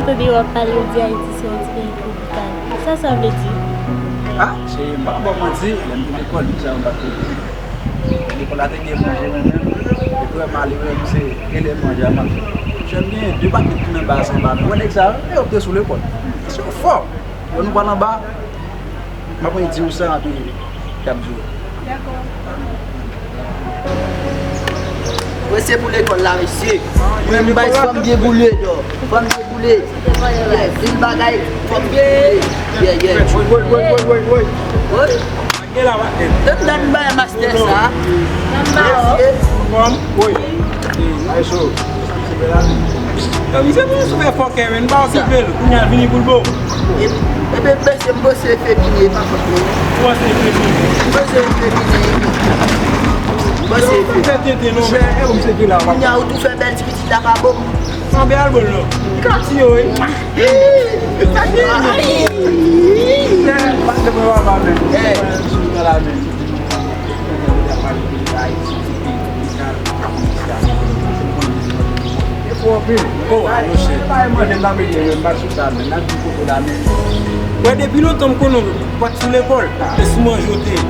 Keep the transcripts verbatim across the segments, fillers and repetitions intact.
Tande w ap pale, yo di Ayiti se yon ti peyi twopikal. Sa sa vle di? Ah, cheri, m pa ba w manti, lè m te lekòl, deja m pa t konnen. Lekòl la te gen manje menm menm. Epi wè malere m se rele manje a m ap fè. Chè m genyen de pakèt tou nan ba a se anba men. Wè nèg sa yo, yo te sou lekòl. Se yo fò. Lè nou pral anba, m ap di w sa anpi y ap di w. Mwen se pou lekòl la mesye. Mwen m bay fanm degoule dò. Fanm degoule. Yeah, vin bagay fanm degoule. Yeah, yeah. Woy. Tann dan bay mastè sa. Mesye. Woy. Ay so. Yo, misye toujou sou fè fòkè, men m pa okipe l. Kounye a l vini pou l bo. Ebyen, mesye, m panse efemine, pa fòt mwen. Ou panse efemine? M panse efemine. M panse efemine. Fè tenten non. Kounye a ou tou fè bèl ti pitit la pa bon. Anbe al bol non. Li ka tiye wi. Sa ki. Patnè mwen pa pa men. Sou nan la men. Wè depi lontan m konnen w pa t sou lekòl. Se sou manje w te ye.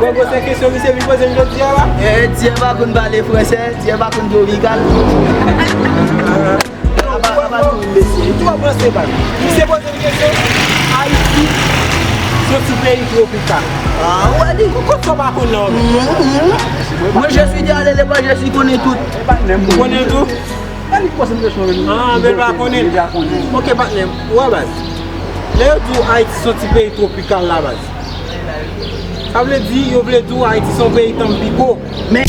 Bon gwosè kesyon misye vin poze m jodi a la. Dyè pa konn pale fransè, Dyè pa konn tropikal. Aba aba nou mesye. Ou twò panse baz. Misye poze m kesyon. Ayiti se yon ti peyi twopikal. Ah, ou wè li. Kot sa w pa konn nan. Mwen je suis déjà allé l'école, je suis connu tout. Ou konnen l tou? Ah, men l pa konnen. Ok, patnè m. Ou wè baz. Lè yo di w Ayiti se yon ti peyi twopikal la baz. Sa vle di, yo vle di w Ayiti se yon peyi tanpiko. Men.